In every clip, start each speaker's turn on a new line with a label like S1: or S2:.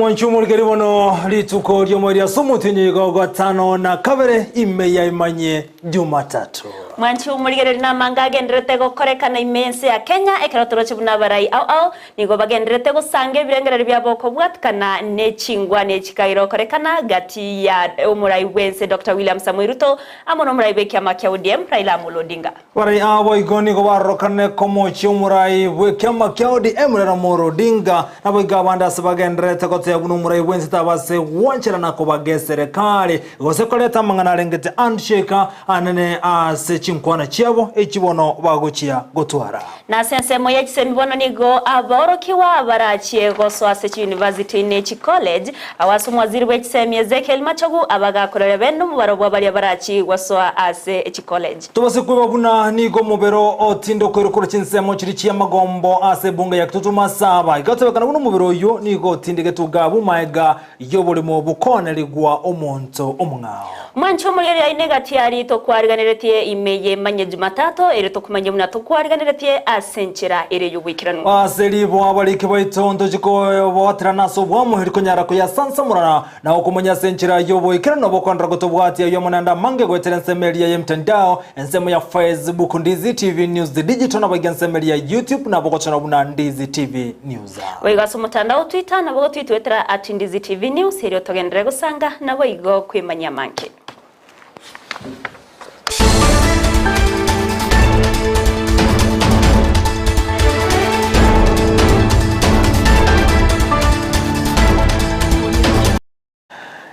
S1: Mwanchi omorikeri bono rituko ri'omoerio ase omotienyi oiga ogatano na kabere ime ya imanye Jumatatu.
S2: Mwanchi omorigereria namanga agendererete gokorekana ime y'ense ya Kenya ekero toroche buna abarai ao ao nigo bagendererete gosanga ebirengererio biabo kobwatikana ne chingwana echi chikaira gokorekana gati ya omorai bw'ense Doctor William Samoei Ruto amo nomorai bw'ekiama kia ODM Raila Amolo Odinga.
S1: Barai aba boigo nigo barorokane komochia omorai bw'ekiama kia ODM Raila Amolo Odinga, naboigo abande ase bagendererete goteba buna omorai bw'ense tabase gwancherana kobaga eserekari gose koreta amang'ana arengete handshake anene ase chinkwana chiabo echi bono bagochia gotwara.
S2: Na ase ensemo ye chisemi bono nigo aborokigwa barachie gosoa ase chiyunivasiti ne chicollege, agwo ase omowaziri bwe chisemi Ezekiel Machogu abagakorere bene omobaro bwa baria barachie gosoa ase chicollege.
S1: Tobase kweba buna nigo omobere otindokoirwe korwa chinsemo chiria chi'amagombo ase ebunge ya Kitutu Masaba. Igatebekana buna omobere oyio nigo otindegetwe Gabu maega y'oborimo bokoonerigwa omonto omong'ao.
S2: Mwanche omoreri aye negati aria tokwariganeretie ime y'emanye Jumatato, erio tokomanye buna tokwariganeretie ase enchera ere y'oboikeranu.
S1: Ase ribo abariki baito ntochi koboaterana ase obwamo, eri konyara koyasansamorana na gokomanya ase enchera y'oboikeranu obokonera gotobwatia ayio amo naende amange goetera ensemo eria y'emtandao, ensemo ya Facebook Ndizi TV News Digital naboigo ensemo eria ya YouTube nabo gochora buna Ndizi TV News.
S2: Boigo ase omotandao o Twitter nabo gotwitwetera at Ndizi TV News erio togenderere gosanga naboigo kwemanyia amange.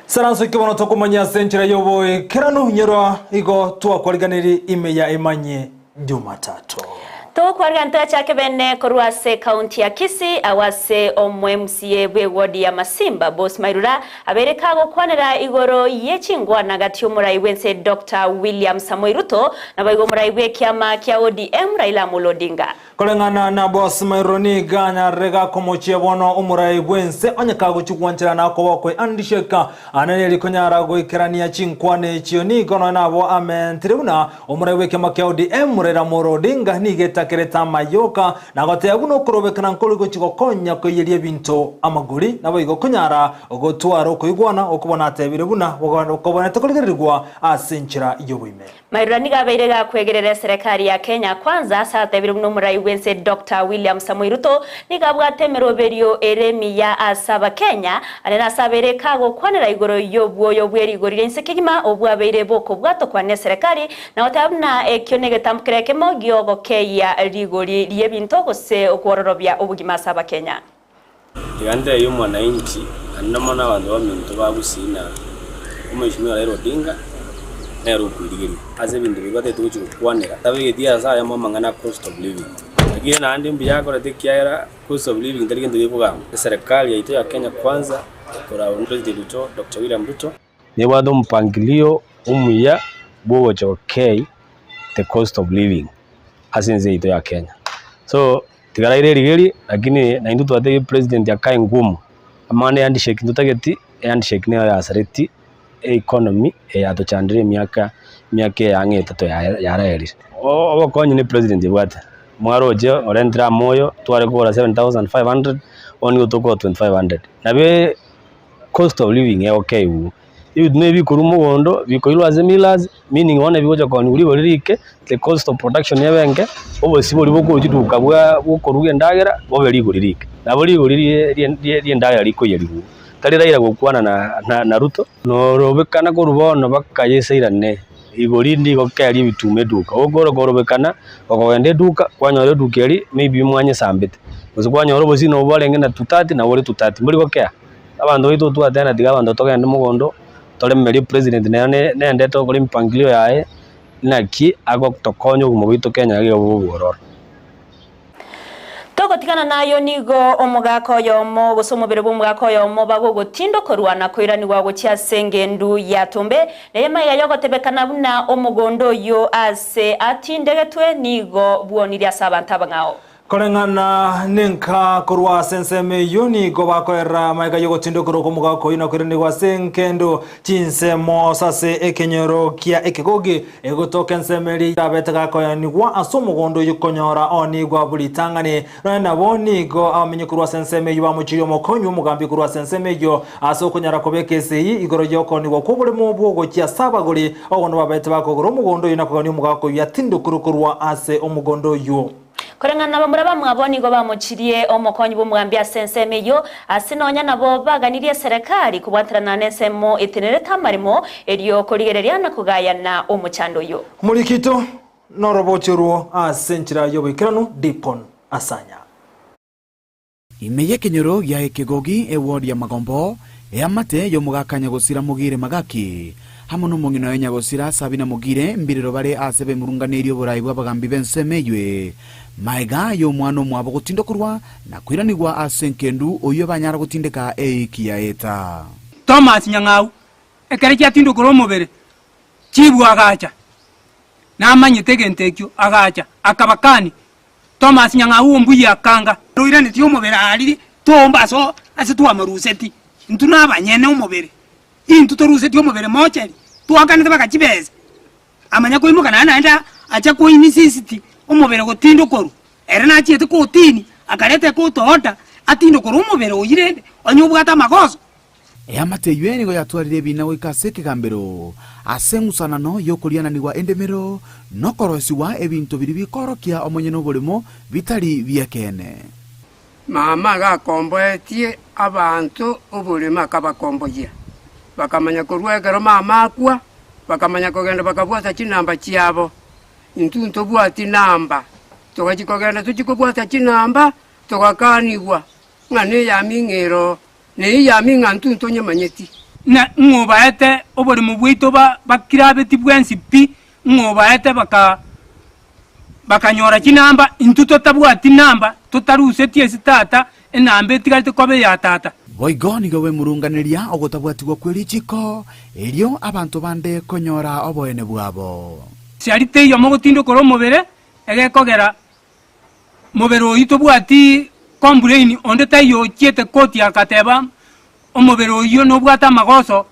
S1: Saranso eke bono tokomanya ase enchera y'oboikeranu nyerwa igo twakwariganirie ime ya emanye Jumatatu.
S2: Togokwarigania toyachake bene korwa ase ekaunti ya Kisii agwo ase omo MCA bw'eward ya Masimba Boss Mairura abeire kagokwanera igoro ye chingwana gati y'omorai bw'ense Doctor William Samoei Ruto naboigo omorai bw'ekiama kia ODM Raila Amolo Odinga.
S1: Koreng'ana na Boss Mairura nigo anyarire gakomochia bono omorai bw'ense onye kagochia gwancherana koba kwe handshake Ane neri konyara goikerania chinkwana echio nigo nonya nabo amentire buna omorai bw'ekiama kia ODM Raila Amolo Odinga nigo etakerete amayoka na goteba buna okorobekana nkori gochia gokonya koiyeria ebinto amagori naboigo konyara gotwara okoigwana okwo bono atebire buna kobwenerete korigererigwa ase enchera y'oboime.
S2: Mairura nigo abeire gakwegerera eserekari ya Kenya Kwanza ase atebire buna omorai bw'ense Doctor William Samoei Ruto nigo abwate emeroberio ere emiya ase abakenya ande nase abeire kagokwanera igoro y'obwoyo bw'erigori ria inse kegima obwo abeire bokobwatokwa n'eserekari na goteba buna ekio negetambukero ekemo gi'ogokeyia rigori ri'ebinto gose kwororobia obogima ase abakenya.
S3: Tiga ntebie omwananchi, naende mono abanto baminto ba Gusii na Omweshimiwa Raila Odinga nere okwerigeria ase ebinto biria batagete gochia gokwanera, tabegeti ase ayamo amang'ana a cost of living. Lakini naende mbuya akorete ekiagera cost of living tari gento gekogamba. Eserekari yaito ya Kenya Kwanza ekoragwa na President oito Doctor William Ruto, Nebwate omopangilio omuya bw'ogocha gokei the cost of living ase ense yaito ya Kenya. So tiga raire erigeri lakini naintwe twatebi president akae ngumu, amang'ana ya handshake ntotageti, ehandshake nero yasareti economy eye yatochandire emiaka emiaka eye ang'e etato yaraerire. Obokonyi ne president ebwate, mwaroche orentire amoyo tware kogora 7500 bono nigo tokogora 2500 nabo cost of living egokeigwa. Ebinto nabi bikorwa mogondo, bikoirwa ase millers, meaning bono ebigocha kooniwa rigori rike, the cost of production ebe enke, obosie boria bokorwa chiduka bwa bokoruga endagera, bobe rigori rike. Nabo rigori rie rie rie ri'endagera rikoiyerigwa. Tari Raila gokwana na na na Ruto, norobekana korwa bono mpaka Yeso airane, rigori ndigokeria ebituma eduka. Ogokora korobekana, okogenda eduka, kwanyora eduka eria, maybe mwanyesambete, gose kwanyora obosie nabo bwarenge na 230 nabo bore 230, mbori gokea. Abanto baito twateba tiga abanto togende mogondo, toremerie president nere nendete gokora emipangilio yaye, naki agotokonya obogima bwaito Kenya iga bobe obwororo.
S2: Togotigana nayo nigo omogaka oyomo gose omobere bw'omogaka oyomo bagogotindokorwa na koiranigwa gochia ase engendu ya Tombe, na emaiga y'ogotebekana buna omogondo oyio ase atindegetwe nigo bwonirie ase abanto abang'ao.
S1: Koreng'ana nenka korwa ase ensemo eyio nigo bakoerera amaiga y'ogotindokerwa kw'omogaka oyio na koiranigwa ase enkendo chinsemo ase ekenyoro kia ekegogi egotoka ensemo eria erabete gakoyanigwa ase omogondo oyio konyora onigwa bw'ritang'ani. Nonya nabo nigo abamenyi korwa ase ensemo eyio bamochirie omokonyi bw'omogambi korwa ase ensemo eyio ase okonyara kobeka esegi igoro y'okoonigwa kw'oboremo obwo gochia ase abagori, obono babete bakogora omogondo oyio na kogania omogaka oyio atindokerwe korwa ase omogondo oyio.
S2: Koreng'ana nabamura bamwabo nigo bamochirie omokonyi bw'omogambi ase ensemo eyio, ase nonya nabo baganirie eserekari kobwaterana nensemo etenerete amaremo, erio korigereria na kogayana omochando oyio.
S1: Omorikito norobochi orwo ase enchera y'oboikeranu, Dipon Asanya.
S4: Ime y'ekenyoro gia Ekegogi, eward ya Magombo, eamate y'omogaka Nyagosira Mogire Magaki, amo nomong'ina oye Nyagosira Sabina Mogire mbirero bare aase bemurunganeirie oborai bw'abagambi b'ensemo eywe. Maega y'omwana omwabo gotindokorwa na koiranigwa ase enkendu oyio banyara gotindeka eiki yaeta.
S5: Thomas Nyang'au, Ekero chiatindokora omobere, chibu agacha, namanyete egento ekio, agacha, akabakani, Thomas Nyang'au ombuya akanga. Toiranetie omobere aria toomba ase ase twamoruseti, intwe nabanyene omobere, intwe torusetie omobere mocheri, twakanete baka chibesa, amanya koimoka naende naende acha koinsist omobere gotindokorwa, ere nachiete kotini, akareta ekoto order, atindokorwe omobere oyio rende, onye obwate amagoso.
S4: Eamate eyio nigo yatwarire ebiina goika ase ekegambero, ase eng'usanano y'okoriananigwa endemero, na okoroisigwa ebinto biria bikoorokia omonyene oboremo bitari bi'ekeene.
S6: Mama gakomboetie abanto oboremo akabakomboyia, bakamanya korwa ekero mama akwa, bakamanya kogenda bakabwata chinamba chiabo. Intwe ntobwati namba, togachia kogenda tochie kobwata chinamba, togakanigwa ng'a neyaming'ero Neyami ng'a intwe ntonyemanyeti.
S5: Na ng'o baete oboremo bwaito bakirabeti bwensi pi, ng'o baete baka bakanyora chinamba, intwe totabwati namba, totaruseti ase tata, enamba etigarete koba eya tata.
S4: Boigo nigo bwemurunganeria ogotabwatigwa kwe richiko, erio abanto bande konyora oboene bwabo.
S5: Siari teiyo mogotindokora omobere, egekogera Mobere oyio tobwati complain onde taiyo ochiete koti agateba omobere oyio nobwate amagoso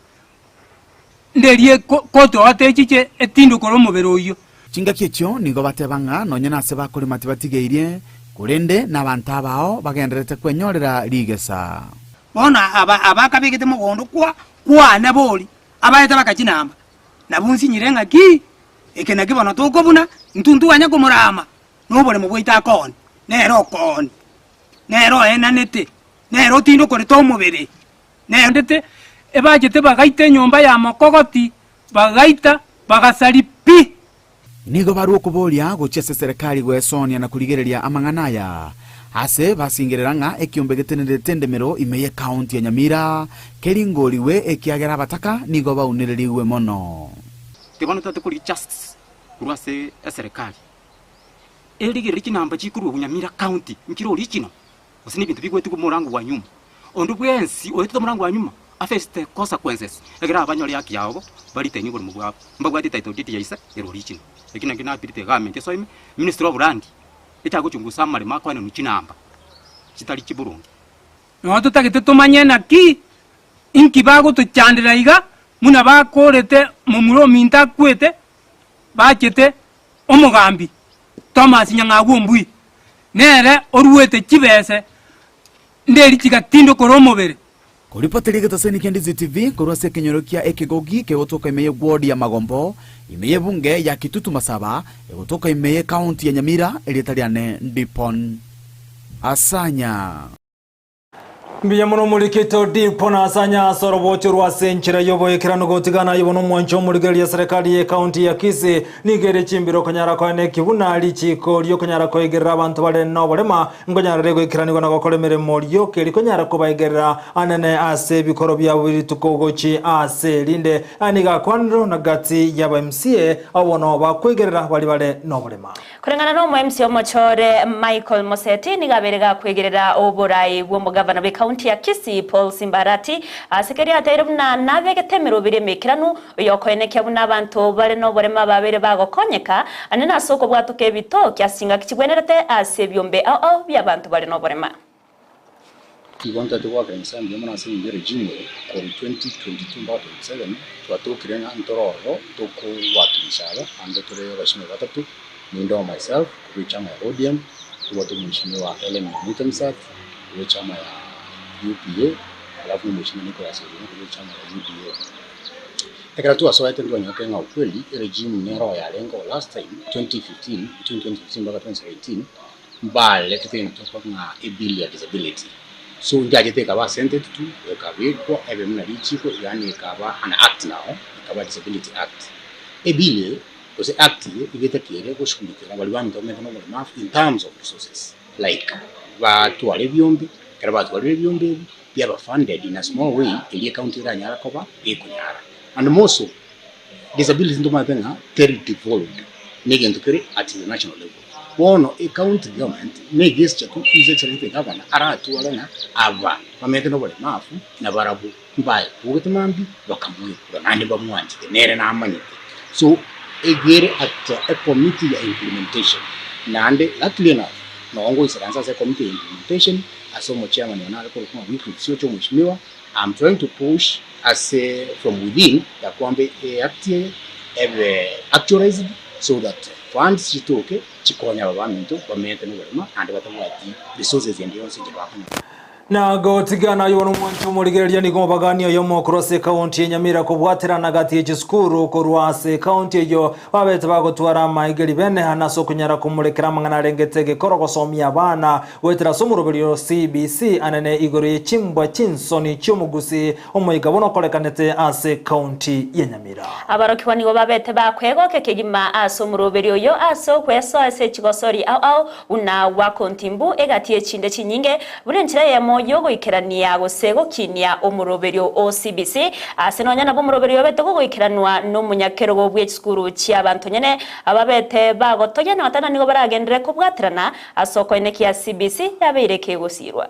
S5: nderie koti ogote echiche etindokore omobere oyio.
S4: Chingaki echio nigo bateba ng'a nonya nase bakorema tibatigeirie, korende nabanto abao bagendererete kwenyorera rigesa.
S5: Bono aba abakabegete mogondo kwa kwane bori, abaete bakachinamba, nabwo nsinyire ng'aki eke nakio bono tokobuna, intwe ntwanya komorama. Noboremo bwaito akooni, nere okooni, nere oenanete, nere otindokorete omobere, nere. Ebachete bagaita enyomba ya mokogoti, bagaita, bagasaria pi.
S4: Nigo barua okoboria gochia ase eserekari goesonia na korigereria amang'ana aya, ase basingerera ng'a ekiombe getenerete endemero ime y'ekaunti ya Nyamira keringorigwe ekiagera abataka nigo baunererigwe mono.
S7: Tiga bono totagete korigia justice korwa ase eserekari. Erigereria chinamba chikorwa Nyamira county nchire original gose nebinto bigoetigwa omorango bwa nyuma. Onde bwensi oetete omorango bwa nyuma a face the consequences egere abanyore haki yabo baritainie oboremo bwabo. Mbabwate title deed ya ise ere original. Eki nakio napirete egovernment esoime ministry of land echagochungusa gochungusa amaremo akoenanwa chinamba chitari chiboronge.
S5: Nonya totagete tomanye naki inki bagotochandera iga, buna bakorete momura ominto akwete, bachete Omogambi Thomas Nyang'au Ombui nere oruete chibese nderi chigatindokora omobere.
S4: Koripoteria egetaseni kia Ndizi TV korwa ase ekenyoro kia Ekegogi kegotoka ime y'eward ya Magombo, ime y'ebunge ya Kitutu Masaba, egotoka ime y'ecounty ya Nyamira, erieta riane Ndipon Asanya.
S1: Mbuya mono omorikito Dipo na Asanya ase orobocho rwa ase enchera y'oboikeranu gotigana aye bono omwancho omorigereria serikali ye county ya Kisii nigo ere chimbero okonyara koena ekibuna richiko riokonyara koigerera abanto bare noborema nkonyara rigoikeranigwa na gokora emeremo rioka erikonyara kobaigerera anene ase ebikoro biabo rituko gochi ase erinde. Aya nigo akwanirwe na gati y'aba MCA abwo bono bakoigerera baria bare noborema.
S2: Koreng'ana n'omo-MC omochore Michael Moseti nigo abeire gakwegerera oborai bw'omogavana bw'ekaunti. ekaunti ya Kisii Paul Simba Arati ase keria ateire buna nabegete emeroberi emeikeranu yokoenekia buna abanto bare noborema babeire bagokonyeka ande nase okobwatoka ebitoki ase chingaki chigwenerete ase ebiombe ao ao biabanto bare noborema.
S8: Igo ntagete goakera Nyasae mbuya mono ase engencho ye regime eye, korwa 2022 mpaka 27 twatokire ng'a ntore ororo tokowakilisha aba, ande tore abashimiwa batato, ninde o myself korwa echama ya ODM, tobwate omweshimiwa Hellen Nyamita Msat korwa echama ya UPA, alafu na omweshimiwa Nicholas Otieno korwa echama ya UDA. Ekero twasoete ntwanyorete ng'a ukweli eregime nero yarengeo last time 2015, between 2015 mpaka 2017, Mbaretete egento tokoroka ng'a ebill ya disability. So ndiachete ekaba assented to, ekabekwa ebe buna richiko, yaani ekaba an act now, ekaba disability act. Ebill eye gose act eye iga etakeire goshughulikera baria baminto bamenyete na oboremafu in terms of resources like batware ebiombe, ekero batwarire ebiombe ebi biaba funded in a small way eria ecounty eranyare koba gekonyara. And more so, Disability ntomanyete ng'a teri devolved, negento kere at the national level. Bono e county government ne gesture tu His Excellency the Governor aratware ng'a aba bamenyete noboremafu nabarabwo mbaebogete mambia bakamoekura naende mbamwanchete nere namanyete. So egere at a committee ya implementation naende luckily enough noo ngoisaransa ase ecommittee ya implementation ase omochairman one are korokwa ng'a Wycliffe Siocha omweshimiwa I'm trying to push ase from within ya kwamba eact eye ebe actualized so that funds chitoke chikonye aba baminto bamenyete noborema naende batabwati resources ende yonsi enchera bakonyora.
S1: Na gotigana ayio nomwancho omorigereria nigo omobagani oyomo korwa ase ekaunti ya Nyamira kobwaterana gati ye chisukuru korwa ase ekaunti eyio babete bagotwara amaegeri bene ase okonyara komorekera amang'ana arengete egekoro gosomia abana Goetera ase omoroberio o CBC anene igoro ye chimbwa chinsoni chi'omogusi omoika buna okorekanete ase ekaunti ya Nyamira.
S2: Abarokigwa nigo babete bakwegokia kegima ase omoroberio oyo ase okwesoa ase chigosori ao ao buna gwakontimbu egati y'echinde chinyinge buna enchera eyemo y'ogoikerania gose gokinia omoroberio o CBC ase nonya nabo omoroberio obete gogoikeranwa nomonyakerogo bw'echisukuru chi'abanto nyene ababete bagotogia na batano nigo baragenderere kobwaterana Ase okoenekia CBC yabeire kegosiirwa.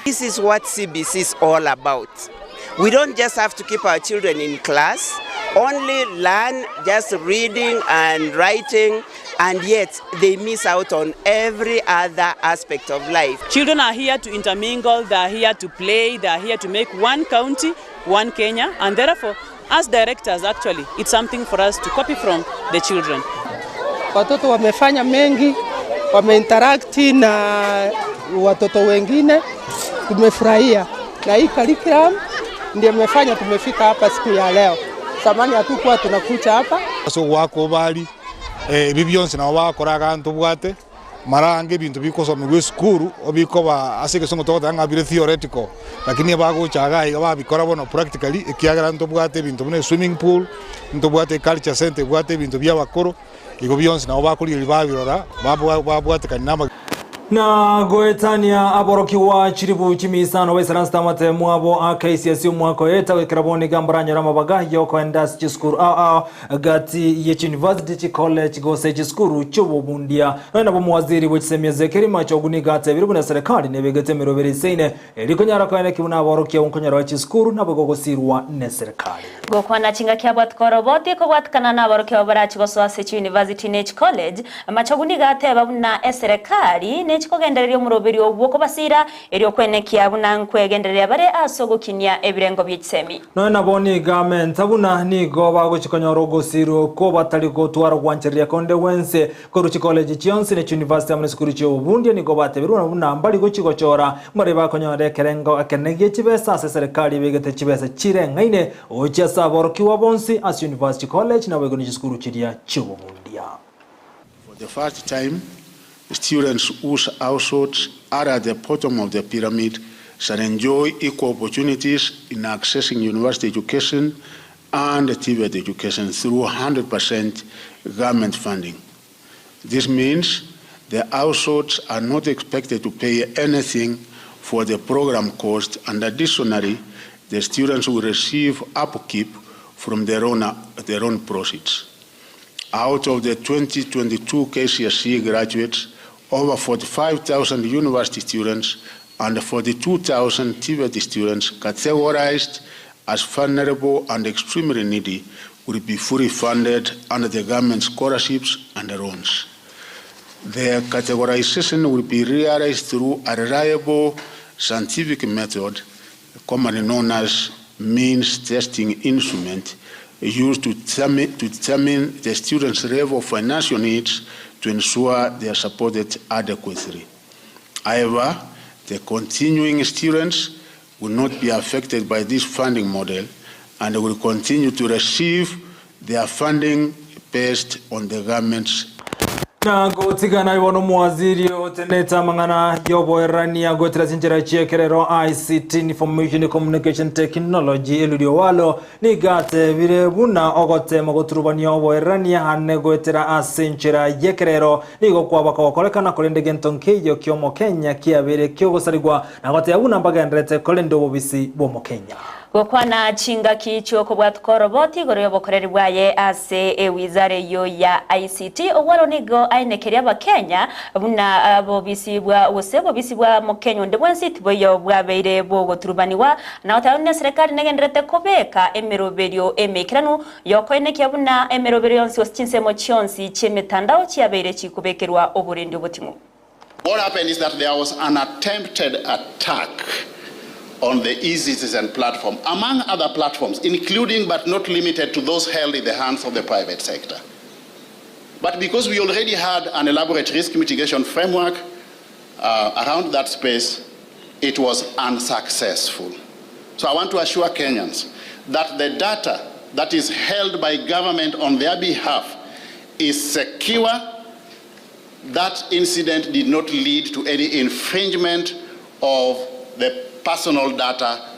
S9: This is what CBC is all about. We don't just have to keep our children in class, only learn just reading and writing, and yet they miss out on every other aspect of life.
S10: Children are here to intermingle, they are here to play, they are here to make one county, one Kenya, and therefore, as directors actually, it's something for us to copy from the children.
S11: Watoto wamefanya mengi, wameinteract na watoto wengine, tumefurahia na hii curriculum ndio imefanya tumefika hapa siku ya leo. Zamani hatukuwa tunakuja hapa.
S12: Ase ogoaka obari, ebi bionsi nabo bagokora iga ntobwate, mara ange ebinto bikosomigwa esukuru, obikoba ase egesongo togoteba ng'a bire theoretical, lakini ebagocha iga iga babikora bono practically, ekiagera ntobwate ebinto buna eswimming pool, ntobwate eculture centre ebwate ebinto bia abakoro, igo bionsi nabo bakorigereria babirora, babwa babwatekani na ama.
S1: Na goetania aborokigwa chilifu chimisano baisaransete amatemo abo a KCSE omwaka oeta goikera bono iga mbaranyore amabaga yokoenda ase chisukuru ao ao gati ye chiuniversity, chicollege gose chisukuru chi'obobundia. Nonya nabo omowaziri bwe chisemi Ezekiel Machogu nigo atebire buna eserekari nebegete emeroberi eisaine Erio konyara koeneki buna aborokia onkonyora wa chisukuru naboigo gosirwa neserikali.
S2: Gokwana chingaki abwatuka oroboti ekobwatikana naborokia abo barachi gosoa ase chiuniversity ne chicollege, Machogu nigo ateba buna eserekari nechikogendereria omoroberio bw'okobasira erio kwenekia buna nkwegendereria bare ase ogokinia ebirengo bie chisemi.
S1: Nonya nabo nigo amenta buna nigo bagochi konyora ogosirwa okwo batari gotwara gwanchereria konde gwensi Korwa chikoleji chionsi ne chiunivasiti amo nesukuru chi'obobundia nigo bateberwe buna mbari gochia gochora mbare bakonyora ekerengo ekenene gie chibesa ase eserekari ebegete chibesa chireng'aine gochia ase aborokigwa bonsi ase university, college naboigo ne chisukuru chiria chi'obobundia.
S13: For the first time, students whose households are at the bottom of the pyramid shall enjoy equal opportunities in accessing university education and TVET education through 100% government funding. This means the households are not expected to pay anything for the program cost and additionally, the students will receive upkeep from their own, their own proceeds. Out of the 2022 KCSE graduates, over 45,000 university students and 42,000 TVET students categorized as vulnerable and extremely needy will be fully funded under the government scholarships and loans. The categorization will be realized through a reliable scientific method, commonly known as means testing instrument, used to determine, to determine the students' level of financial needs to ensure they are supported adequately. However, the continuing students will not be affected by this funding model and will continue to receive their funding based on the government's
S1: Na gotigana igo nomowaziri otenete amang'ana y'oboerania goetera chinchera chi'ekerero ICT, Information Communication Technology, Eliud Owalo, nigo atebire buna ogotema goturubania oboerania ane goetera ase enchera y'ekerero nigo kwaba kogokorekana korende gento nkeiyo ki'omokenya kiabeire ki'ogosarigwa na goteba buna mbagendererete korenda obobisi bw'omokenya.
S2: Gokwana chingaki chi'okobwatuka oroboti igoro y'obokoreri bwaye ase ewizara eyio ya ICT, Ogwaro nigo aenekeria Abakenya buna bobisi bwa gose bobisi bwa Mokenya onde bwensi tiboiyo bwabeire bogoturubanigwa na goteba buna eserekari negendererete kobeka emeroberio emeikeranu yokoenekia buna emeroberio yonsi gose chinsemo chionsi chi'emetandao chiabeire chikobekerwa oborendi oboting'u.
S14: What happened is that there was an attempted attack on the eCitizen platform, among other platforms, including but not limited to those held in the hands of the private sector. But because we already had an elaborate risk mitigation framework uh, around that space, it was unsuccessful. So I want to assure Kenyans that the data that is held by government on their behalf is secure that incident did not lead to any infringement of the personal data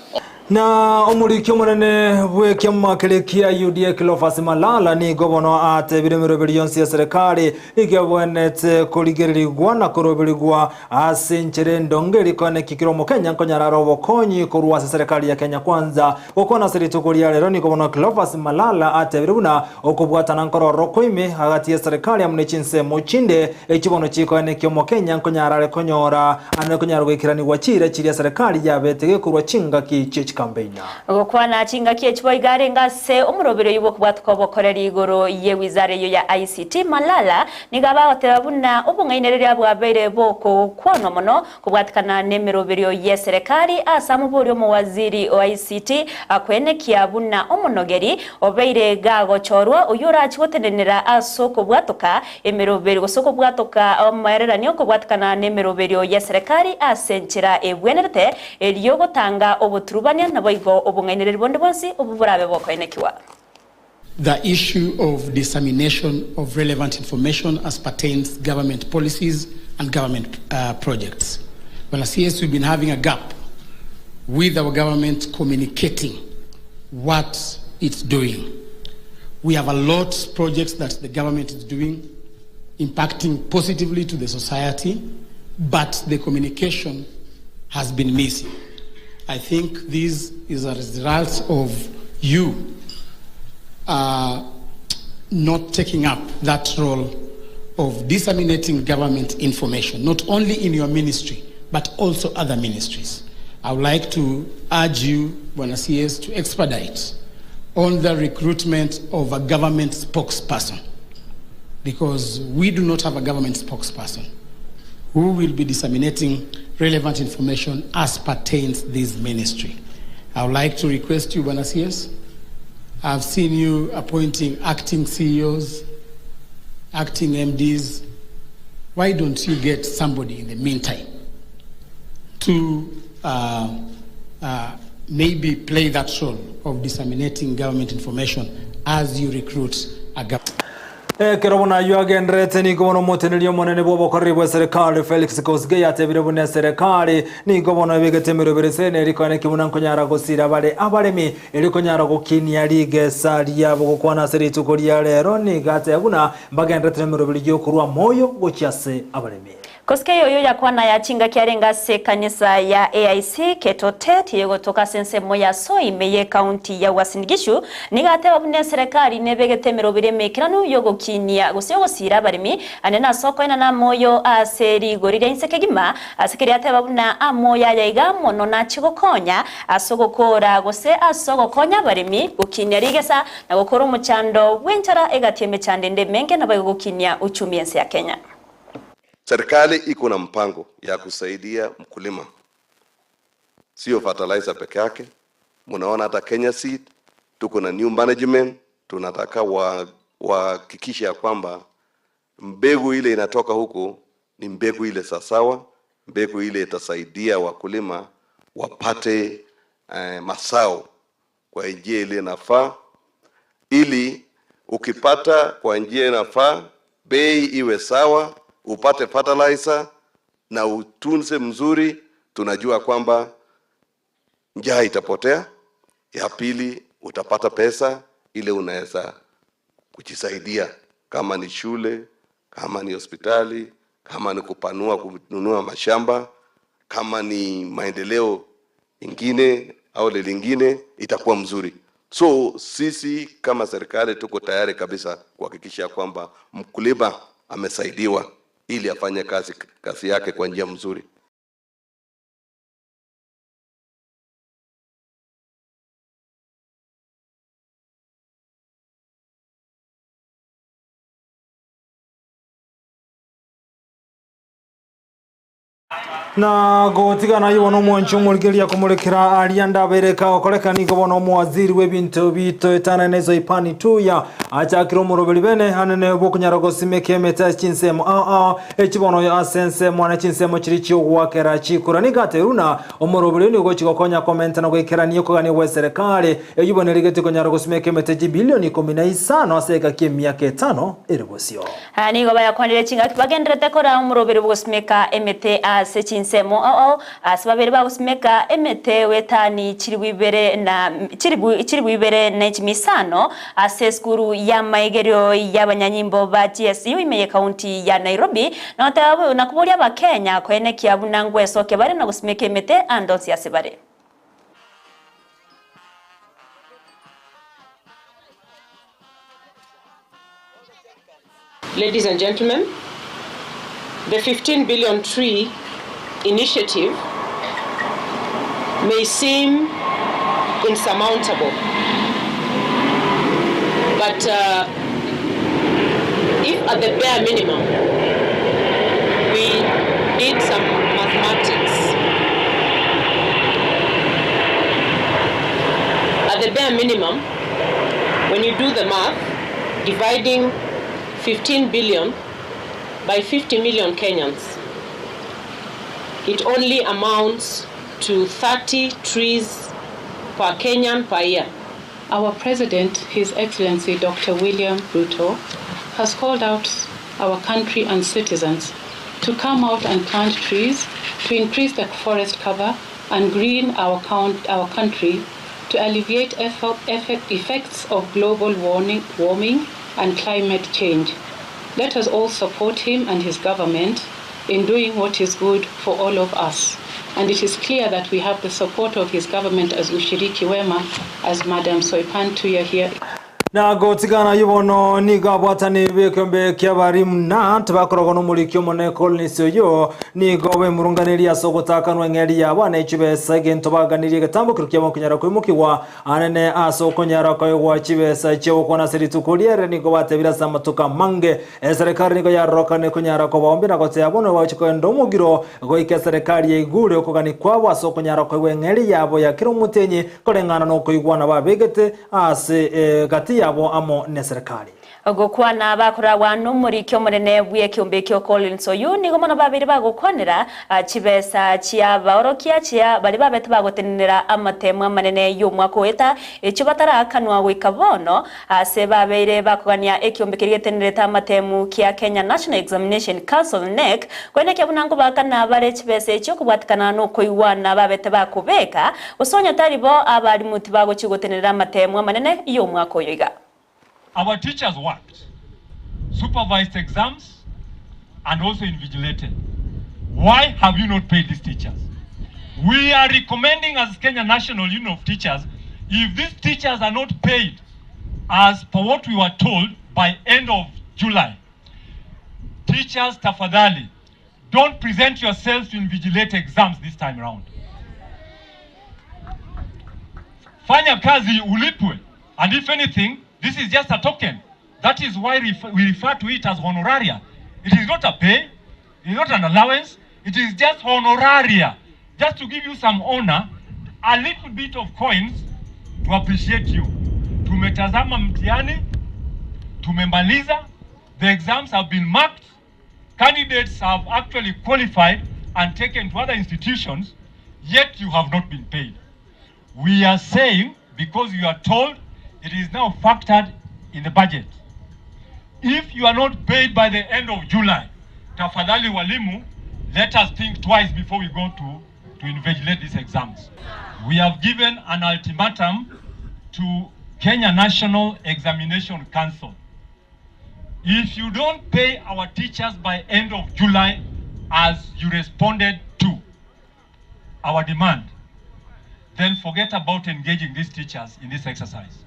S1: Na omoriki omonene bw'ekiama keria kia UDA Cleophas Malala nigo bono atebire emeroberi yonsi ya serikali nigo ebwenerete korigererigwa na koroberigwa ase enchera endonge eria koenekia kera omokenya nkonyara are obokonyi korwa ase serikali ya Kenya Kwanza. Gokwana ase rituko ria rero nigo bono Cleophas Malala atebire buna okobwatana nkororo koime agati y'eserekari amo ne chinsemo chinde echio bono chikoenekia omokenya nkonyara are konyora ande konyara goikeranigwa chiira chiria eserekari yabete gekorwa chingaki chie chikampeina.
S2: Gokwana chingaki echi boigo arenge ase omoroberi oyio bw'okobwatoka obokoreri igoro y'ewizara eyio ya ICT, Malala nigo abagoteba buna obong'ainereria bwabeire bokogokwanwa mono Kobwatikana nemeroberio y'eserekari ase amobori omowaziri o ICT akwenekia buna omonogeri obeire gagochorwa oyio orache gotenenera ase okobwatoka emeroberio gose okobwatoka omoereranio kobwatikana nemeroberio y'eserekari ase enchera ebwenerete erio gotanga oboturubania naboigo obong'ainereria bonde bwonsi obwo borabe bokoenekiwa.
S15: The issue of dissemination of relevant information as pertains government policies and government uh, projects. Bwana CS, we've been having a gap with our government communicating what it's doing. We have a lot of projects that the government is doing, impacting positively to the society, but the communication has been missing. I think this is a result of you uh, not taking up that role of disseminating government information, not only in your ministry, but also other ministries. I would like to urge you, Bwana CS, to expedite on the recruitment of a government spokesperson because we do not have a government spokesperson who will be disseminating relevant information as pertains this ministry. I would like to request you, Bwana CS, I've seen you appointing acting CEOs, acting MDs. Why don't you get somebody in the meantime to uh, uh, maybe play that role of disseminating government information as you recruit a government?
S1: Ekero buna ayio agendererete nigo bono omoteneneri omonene bw'obokoreri bw'eserekari Felix Kosgei atebire buna eserekari nigo bono ebegete emeroberi ase ene erikoeneki buna nkonyara gosira bare abaremi eri konyara gokinia rigesa riabo gokwana ase rituko ria rero nigo ateba buna mbagendererete nemeroberi y'okorwa moyo gochia ase abaremi.
S2: Kosike yoyo yakwana ya chingaki arenge ase ekanisa ya AIC Ketotet egotoka ase ensemo ya Soy ime ye county ya Uasin Gishu nigo ateba buna eserekari nebegete emeroberi emekeranu yogokinia gose yogosiira abaremi ande nase okoenana amoyo ase rigori ria inse kegima ase keria ateba buna amoyo aya iga mono nache gokonya ase ogokora gose ase ogokonya abaremi gokinia rigesa na gokora omochando bw'enchara egati emechando ende emenge naboigo gokinia uchumi ense ya Kenya.
S16: Serikali iko na mpango ya kusaidia mkulima, sio fertilizer peke yake. Mnaona hata Kenya Seed tuko na new management, tunataka wahakikishe ya kwamba mbegu ile inatoka huko ni mbegu ile sawasawa, mbegu ile itasaidia wakulima wapate masao kwa njia ile inafaa, ili ukipata kwa njia inafaa, bei iwe sawa, upate fertilizer na utunze mzuri, tunajua kwamba njaa itapotea. Ya pili, utapata pesa ile unaweza kujisaidia, kama ni shule, kama ni hospitali, kama ni kupanua kununua mashamba, kama ni maendeleo ingine au lingine, itakuwa mzuri. So sisi kama serikali tuko tayari kabisa kuhakikisha kwamba mkulima amesaidiwa ili afanye kazi yake kwa njia mzuri.
S1: Na gotigana ibo omwanchi omorigeria kumurekera aria ndabereka okoreka nigo bono omowaziri w'ebinto bito etana Soipan Tuya achakire omoroberi bene anene bwokunyara gosimeka emete chinsemo ao echibono ase ensemo na chinsemo chiri chiogwakera chikura nigateruna omoroberi nigo chigokonya komenta na goikerania okogania gwa serikali eyibonere konyara gosimeka emete chibilioni 15 ase eka kia emiaka 5 ere bosio.
S2: Nigo bayakwanire chingaki bagenderete kora omoroberi bwogosimeka emete ase chinsemo ao ase babere bagosimeka emete wetani chiri na chiri ibere na chimisano ase skuru ya maegerio y'abanyanyimbo ba GSU ime county ya Nairobi na otabo na kuboria abakenya kwenekia bunangwe soke bare na gosimeka emete andonsi ase bare.
S17: Ladies and gentlemen, the 15 billion tree initiative may seem insurmountable, but if at the bare minimum we did some mathematics, at the bare minimum, when you do the math, dividing 15 billion by 50 million Kenyans, it only amounts to 30 trees per Kenyan per year.
S18: Our president, His Excellency Dr. William Ruto, has called out our country and citizens to come out and plant trees, to increase the forest cover and green our country, to alleviate effects of global warming and climate change. Let us all support him and his government in doing what is good for all of us. And it is clear that we have the support of his government as Ushiriki Wema, as Madam Soipan Tuya here.
S1: Na gotigana yubono nigo abwatani bekombe kiabarimu na tibakoragwo n'omuriki omone Collins oyo nigo bemurunganiria ase ogotakanwa eng'eri yabo ane chibesa egento baganirie egetambokero kiabo konyara koimokigwa anene ase okonyara koegwa chibesa chiogokwana ase rituko riere nigo batebire ase amatuko mange eserikari nigo yarorokane konyara kobaombia na goteba bono bagochi kogenda omogiro goika eserikari yaigure okogani kwabo ase okonyara koegwa eng'eri yabo ya kera omotenyi koreng'ana na okoigwana babegete ase gati yabo amo ne serikali.
S2: Gokwana bakoragwa n'omoriki omonene bw'ekiombe ekio Collins oyu nigo mono babere bagokwanera chibesa chia baorokia chia bari babete bagotenenera amatemu amanene y'omwaka oeta ekio batarakanwa goika bono ase babeire bakogania ekiombe keria getenerete amatemu kia Kenya National Examination Council NEC kwenekia bunango bakana bare chibesa ekio kobwatikana n'okoigwana babete bakobeka gosonya tari bo abarimu tibagochi gotenenera amatemu amanene y'omwaka oyo iga.
S19: Our teachers worked, supervised exams, and also invigilated. Why have you not paid these teachers? We are recommending as Kenya National Union of Teachers, if these teachers are not paid as per what we were told by end of July, teachers tafadhali, don't present yourselves to invigilate exams this time round. Fanya kazi ulipwe. And if anything, this is just a token. That is why we refer to it as honoraria. It is not a pay, it is not an allowance, it is just honoraria. Just to give you some honor, a little bit of coins to appreciate you. Tumetazama mtihani, tumemaliza, the exams have been marked, candidates have actually qualified and taken to other institutions, yet you have not been paid. We are saying, because you are told, it is now factored in the budget. If you are not paid by the end of July, tafadhali walimu, let us think twice before we go to, to invigilate these exams. We have given an ultimatum to Kenya National Examination Council. If you don't pay our teachers by end of July as you responded to our demand, then forget about engaging these teachers in this exercise.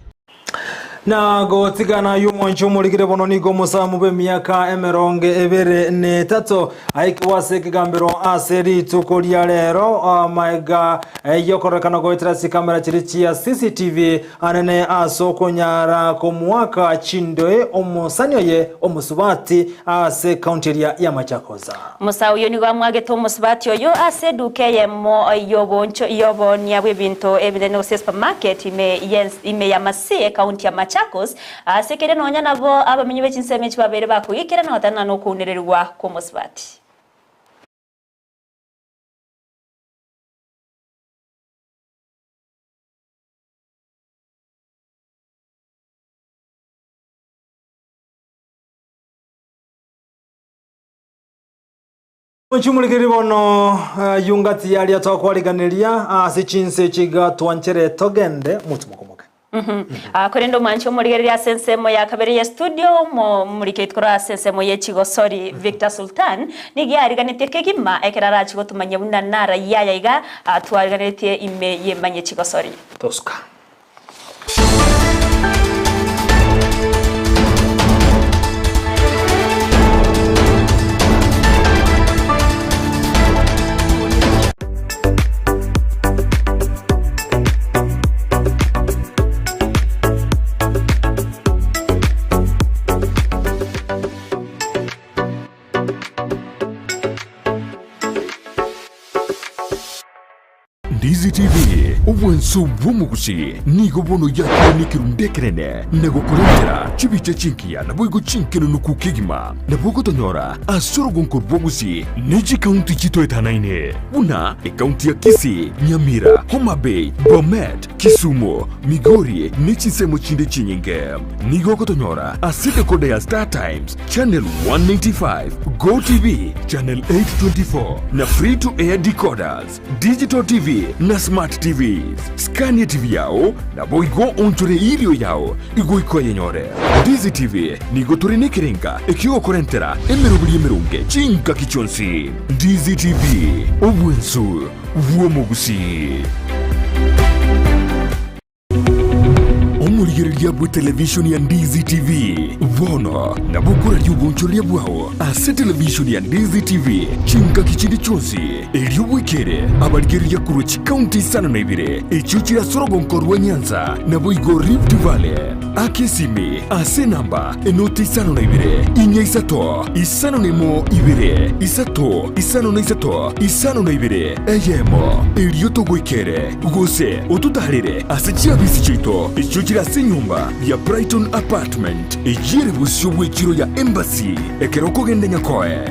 S1: Na gotigana y'omwancho omorikire bono nigo omosamu bw'emiaka emerongo ebere na etato aikigwa ase ekegambero ase rituko ria rero amaega yokorekana goetera chikamera chiri chia CCTV anene ase okonyara komoaka chindoe omosani oye omosubati ase ekaunti eria ya Machakos.
S2: Musa oyo nigo amwagete omosubati oyo ase eduka eyemo y'oboncho y'oboonia bw'ebinto ebinene gose supermarket ime ime ya Masii ekaunti ya Machakos ase keria nonya nabo abamenyi be chinsemo echi babeire bakoigekera na gotenena nokounererigwa kw'omosubati.
S1: Omochie bono yungati yaria twakwariganeria ase chinse echi iga twanchere togende motumokomoke.
S2: Korende omwanche omorigereria ase ensemo ya kabere ye studio omoriketi korwa ase ensemo ye chigosori Victor Sultan nigo yariganetie kegima ekero arache gotomanyia buna narayia aya iga twariganetie ime yemanye chigosori.
S1: Tosuka.
S20: Ndizi TV, obwanso bw'omogusi, nigo bono yakire nekerundu ekenene na gokorentera chibicha chinkiya naboigo chinkenenuku kegima. Nabo ogotonyora ase orogonko rw'obogusi ne chikaunti chitoetanaine buna ekaunti ya Kisii, Nyamira, Homa Bay, Bomet, Kisumu, Migori ne chinsemo chinde chinyinge. Nigo ogotonyora ase decoder ya Star Times, Channel 195, Go TV, Channel 824 na Free to Air decoders. Digital TV na Smart TVs. Scan TV yao naboigo onchore irio yao igoika oyenyore. Ndizi TV nigo tore nekerenga ekiogokorentera emeroberi emeronge chingaki chionsi. Ndizi TV, obwensu bw'omogusii. Omorigereria bw'etelevishoni ya Ndizi TV bono nabo okoraria obonchoreria bwao ase televishoni ya Ndizi TV chingaki chinde chionsi, erio bwekere abarigereria korwa chikaunti isano na ibere echio chire ase orogonko rwa Nyanza naboigo Rift Valley. Aka esimi ase enamba enoti isano na ibere, inya isato, isano na emo ibere, isato, isano na isato, isano na ibere, eyemo, erio togoikere, gose ototaarere ase chiabisi chiaito echio chire ase enyomba ya Brighton Apartment, eyio ere bosio bw'echiro ya Embassy, ekero okogenda Nyakoe.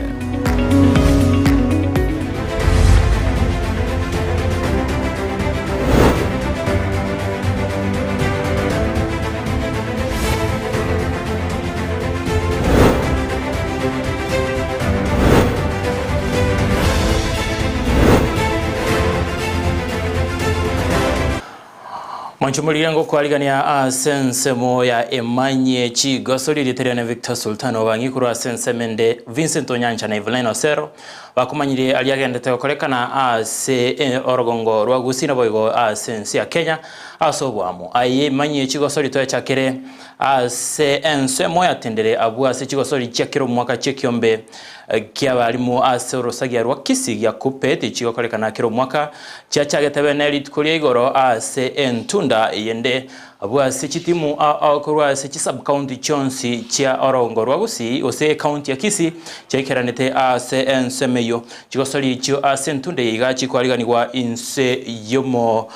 S21: Mwancho morire ngokwarigania ase ensemo ya Emanyie Chigoso riria riane Victor Sultan Obang'i korwa ase ensemo ende Vincent Onyancha na Evelyn Osero. Bakomanyire aria agendete gokorekana ase orogongo rwa Gusii naboigo ase ense ya Kenya ase oboamo. Aye imanyie chigosori twechakere ase ensemo yatendere abwo ase chigosori chia kera omwaka chi'ekiombe ki'abalimu ase orosagia rwa Kisii gia Kuppet chigokorekana kera omwaka chiachagete bene rituko ria igoro ase entunda eyende Abwo ase chitimu ao korwa ase chisub-county chionsi chia orogongo rwa Gusii gose ecounty ya Kisii chiaikeranete ase ensemo eyio. Chigosori echio ase entunda eye iga chikoariganigwa inse yomo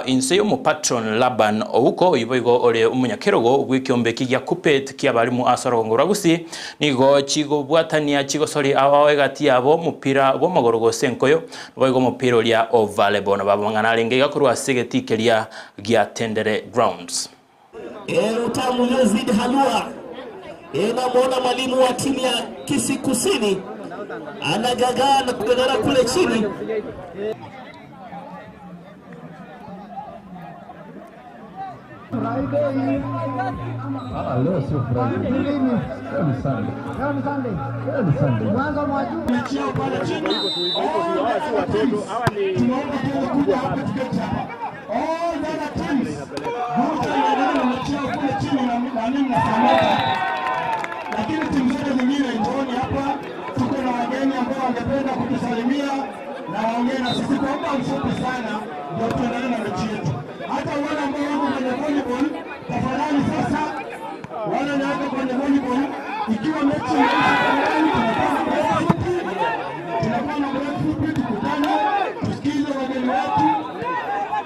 S21: inse y'omopatron Laban Ouko oyio boigo ore omonyakerogo bw'ekiombe eki gia Kuppet ki'abalimu ase orogongo rwa Gusii. Nigo chigobwatania chigosori ao ao egati yabo omopira bw'amagoro gose enkoyo naboigo omopira oria o volleyball. Nabo amang'ana arenge iga korwa ase egetii keria gia Tendere Grounds.
S3: Utamu Yazid Halua namwona mwalimu wa timu ya Kisii Kusini anagagaa na kugagara kule chini.
S22: Leo sio Friday. Leo ni Sunday. Leo ni Sunday. Leo ni Sunday. Mwanzo mwa juma.
S23: Tunaomba tuweze kuja hapa tuketi hapa. All the other teams. Wote wanao mechi yao kule chini na na mimi na Samata. Lakini timu zote zingine njooni hapa. Tuko na wageni ambao wangependa kutusalimia na waongee na sisi kwa muda mfupi sana, ndio tuendelee na mechi yetu. Hata wale ambao wako kwenye volleyball, tafadhali sasa, wale wako kwenye volleyball, ikiwa mechi imeisha, tafadhali tunakuwa na break fupi, tunakuwa na break fupi, tukutane, tusikize wageni wetu.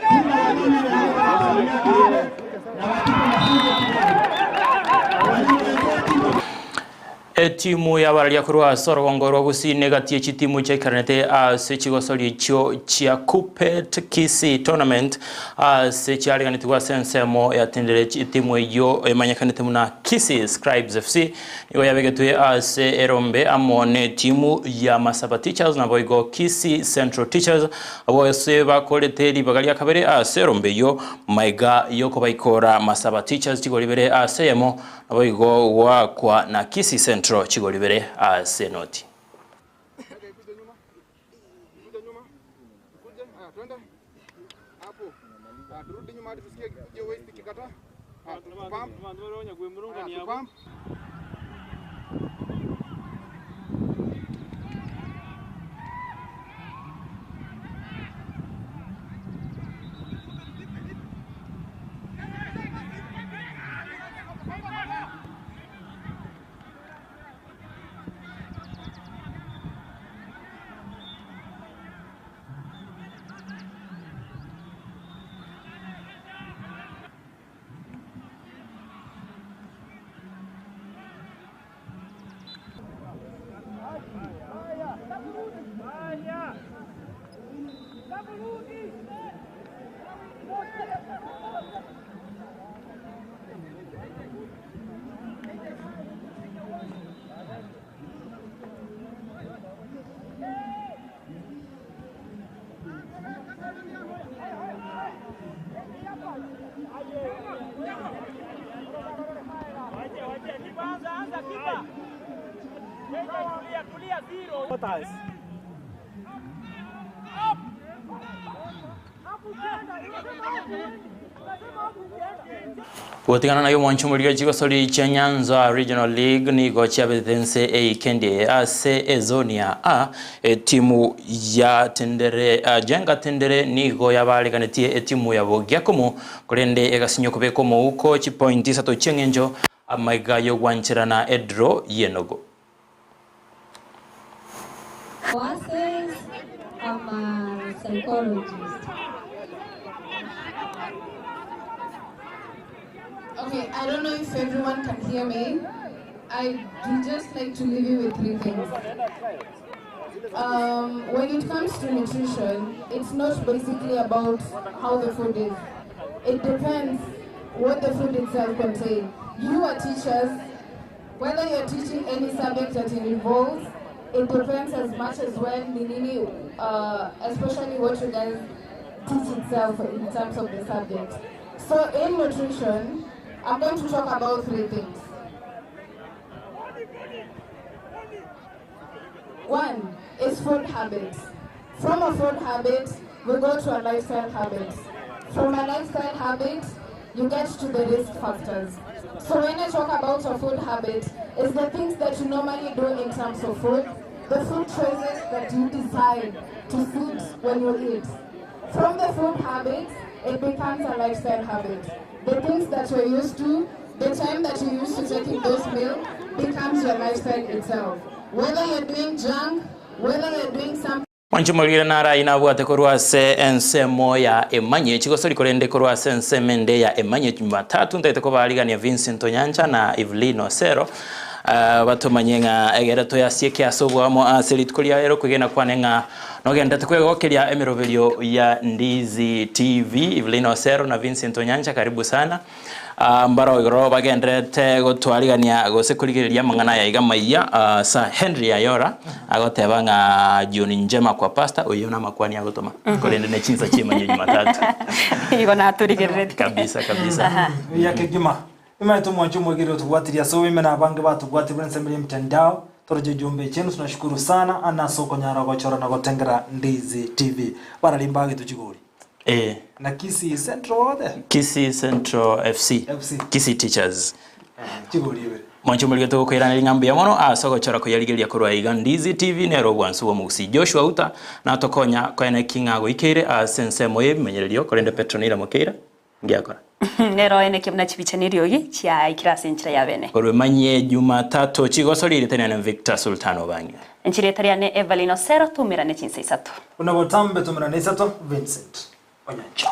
S23: Tuna wageni wenyewe wanasalimia kidogo na watupe mafunzo kidogo. Walimu wenzetu
S21: Etimu y'abararia korwa ase orogongo rwa Gusii negatie chitimu chiaikaranete ase chigosori echio chia Kuppet Kisii Tournament ase chiareganetigwe ase ensemo yatendere etimu eyio emanyekanete buna Kisii Scribes FC nigo yabegetwe ase erombe amo na etimu ya Masaba Teachers naboigo Kisii Central Teachers abwo ase bakorete ribaga ria kabere ase erombe eyio maiga yokobaikora Masaba Teachers chigori ibere ase eyemo Naboigo goakwa na Kisii Central chigori ibere ase enoti. Gotigana naye omwancho omorigia chigosori chia Nyanza Regional League nigo chiabete ense eikendi eye ase ezoni ya A etimu ya Tendere uh, Jenga Tendere nigo yabareganetie etimu ya Bogiakomo korende egasinywa kobeka omouko chipointi isato chieng'encho amaiga yogwancherana edraw yenogo.
S24: Oasis, I'm a psychologist.
S25: Okay, I don't know if everyone can hear me. I would just like to leave you with three things. Um, when it comes to nutrition, it's not basically about how the food is. It depends what the food itself contains. You are teachers, whether you're teaching any subject that it involves, it depends as much as well, ninini, especially what you guys teach itself in terms of the subject. So in nutrition, I'm going to talk about three things. One, is food habits. From a food habit, we go to a lifestyle habit. From a lifestyle habit, you get to the risk factors. So when I talk about a food habit, it's the things that you normally do in terms of food, the food choices that you decide to suit when you eat. From the food habit, it becomes a lifestyle habit. The things that you're used to, the time that you used to taking those meals, becomes your lifestyle itself. Whether you're doing junk, whether you're doing something
S21: Mwanche morigere nara inabwate korwa ase ensemo ya emanye chigosori korende korwa ase ensemo ende ya emanye Jumatatu ntaete kobarigania Vincent Onyancha na Evelyn Osero batomanye ng'a egere toyasieke ase obwamo ase rituko ria rero kwegena kwane ng'a nogendete kwegokeria emeroberio ya Ndizi TV. Evelyn Osero na Vincent Onyancha, karibu sana. Mbaro igoro bagenderete gotwarigania gose kurigereria amang'ana ya iga maiya. Sir Henry Ayora agoteba ng'a jioni njema kwa pastor oyo na makwani agotoma korende ne chinsa chimanye Jumatatu.
S2: Igo naturigererete.
S21: Kabisa kabisa.
S1: Ya kegima imana tumwacho mwegere tubwatiria so ime na bange batubwatire nsemire mtandao toroje jumbe chenu tunashukuru sana ana soko nyara gochora na gotengera Ndizi TV baralimba gitu chigori na Kisii Central wote.
S21: Kisii Central FC.
S1: FC.
S21: Kisii Teachers.
S1: Chigori ibe.
S21: Mwancho mulike tugukwirana ng'ambi ya mono ase ogochora koyarigeria korwa iga Ndizi TV nero obwansu bwa Mugusi Joshua Uta natokonya koene king'a goikeire ase ensemo y'ebimenyererio korende Petronila Mokeira ngiakora.
S2: Nero ene kimna chibichaniriogi chia ikirasi nchira ya bene.
S21: Korwa emanye Jumatatu chigosorire tenene Victor Sultan Obange.
S2: Enchiri etariane Evelyn Osero tumirane chinsa isato.
S1: Unabotambe tumirane isato Vincent Onyancha.